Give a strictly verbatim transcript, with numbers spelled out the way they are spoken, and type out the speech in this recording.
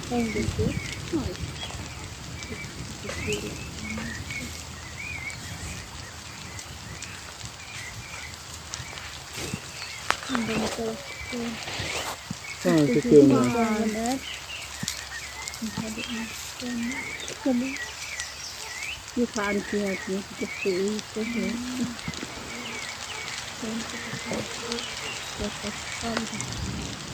Thank you. Thank you. You can't see it, you just see it. Thank you.